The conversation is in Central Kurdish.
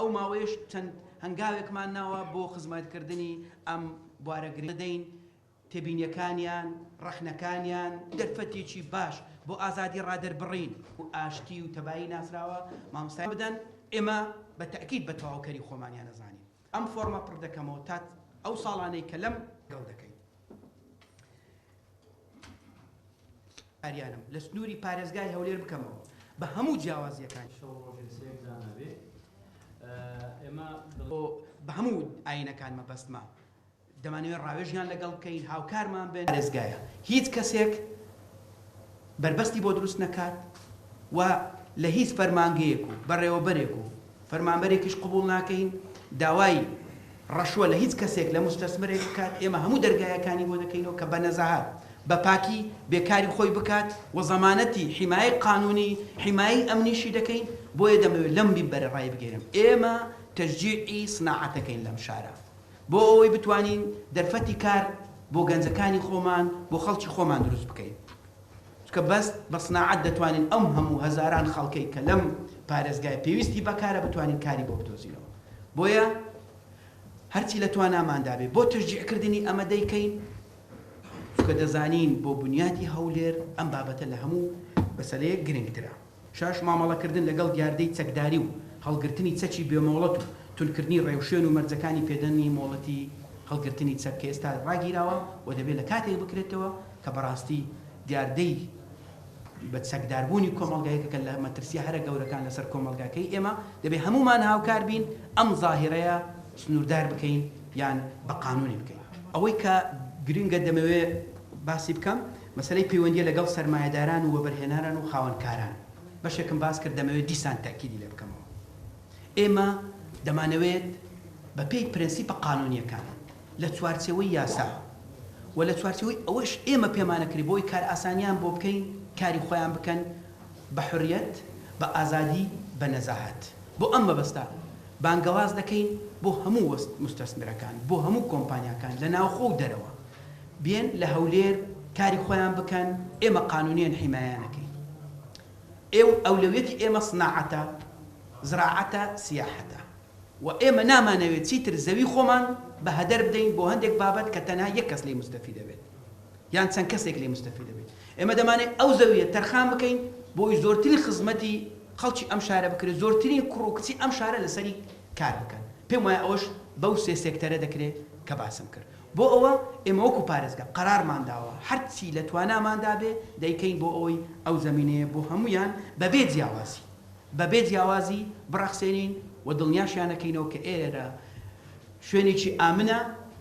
ئەو ماوەیەش چەند هەنگاوێکمان ناوە بۆ خزمەتکردنی ئەم بوارە گرنگە دەین، تێبینیەکانیان، ڕەخنەکانیان. دەرفەتێکی باش بۆ ئازادی ڕادەربڕین و ئاشتی و تەبایی ناسراوە، مامۆستایان بدەن، ئێمە بە تەئکید بە تەواوکەری خۆمانیان ئەزانین. ئەم فۆڕمە پڕ دەکەمەوە تا ئەو ساڵانەی کە لەم. گەڵ دەکەین. کاریانم لە سنووری پارێزگای هەولێر بکەمەوە بە هەموو جیاوازییەکانی. شەو ڕۆژێ سێک زانابێ ئێمە. بە هەموو ئایینەکان مەبەستمە دەمانەوێت ڕاوێژیان لەگەڵ بکەین، هاوکارمان بن. پارێزگایە هیچ کەسێک بەربەستی بۆ دروست نەکات و لە هیچ فەرمانگەیەک و بەڕێوەبەرێک و فەرمانبەرێکیش قبوڵ ناکەین داوای ڕەشوە لە هیچ کەسێک لە موستەسمرێک بکات، ئێمە هەموو دەرگایەکانی بۆ دەکەینەوە کە بە نەزاهەت، بە پاکی بێ کاری خۆی بکات و زەمانەتی حیمایەی قانونی، حیمایەی ئەمنیشی دەکەین، بۆیە دەمەوێت لەم مینبەرە ڕایبگەیەنم ئێمە تەشجیعی سناعەت دەکەین لەم شارە بۆ ئەوەی بتوانین دەرفەتی کار بۆ گەنجەکانی خۆمان، بۆ خەڵکی خۆمان دروست بکەین. چونکە بەس بە سناعەت دەتوانین ئەم هەموو هەزاران خەڵکەی کە لەم پارێزگای پێویستی بە کارە بتوانین کاری بۆ بدۆزینەوە. بۆیە هەرچی لە تواناماندا بێ بۆ تەشجیعکردنی ئەمە دەیکەین، چونکە دەزانین بۆ بنیاتی هەولێر ئەم بابەتە لە هەموو مەسەلەیەک گرنگترە. شاش مامەڵەکردن لەگەڵ دیاردەی چەکداری و هەڵگرتنی چەکی بێ مۆڵەت و توندکردنی ڕێوشوێن و مەرجەکانی پێدانی مۆڵەتی هەڵگرتنی چەک کە ئێستا ڕاگیراوە و دەبێت لە کاتێک بکرێتەوە کە بەڕاستی دیاردەی بە چەکداربوونی کۆمەڵگا یەکێکە لە مەترسیە هەرە گەورەکان لەسەر کۆمەڵگاکەی ئێمە، دەبێت هەموومان هاوکار بین ئەم زاهیرەیە سنووردار بکەین یان بە قانوونی بکەین. ئەوەی کە گرنگە دەمەوێ باسی بکەم مەسەلەی پەیوەندیە لەگەڵ سەرمایەداران و وەبەرهێنەران و خاوەنکاران. بەشێکم باس کرد دەمەوێت دیسان تەئکیدی لێ بکەمەوە. ئێمە دەمانەوێت بە پێی پرەنسیپە قانوونیەکان لە چوارچێوەی یاسا و لە چوارچێوەی ئەوەش ئێمە پێمانەکرێ بۆی کارئاسانیان بۆ بکەین کاری خۆیان بکەن بە حوریەت، بە ئازادی، بە نەزاهەت. بۆ ئەم مەبەستە بانگەواز دەکەین بۆ هەموو موستەسمرەکان، بۆ هەموو کۆمپانیاکان لە ناوخۆ و دەرەوە بێن لە هەولێر کاری خۆیان بکەن، ئێمە قانونیەن حیمایەیان ئەکەین. ئێو ئەولەویەتی ئێمە سناعەتە، زراعەتە، سیاحەتە و ئێمە نامانەوێت چیتر زەوی خۆمان بە هەدەر بدەین بۆ هەندێک بابەت کە تەنها یەک کەس لێی موستەفید ئەبێت یان چەند کەسێک لێی موستەفید ئەبێت. ئێمە دەمانەوێت ئەو زەوییە تەرخان بکەین بۆی زۆرترین خزمەتی خەڵکی ئەم شارە بکرێت، زۆرترین کوڕ و کچی ئەم شارە لەسەری کار بکەن. پێم وایە ئەوەش بەو سێ سێکتەرە دەکرێت کە باسم کرد. بۆ ئەوە ئێمە وەکو پارێزگا قەرارمان داوە هەرچی لە تواناماندا بێ دەیکەین بۆ ئەوەی ئەو زەمینەیە بۆ هەموویان بەبێ جیاوازی بەبێ جیاوازی بڕەخسێنین و دڵنیاشیانەکەینەوە کە ئێرە شوێنێکی ئامنە.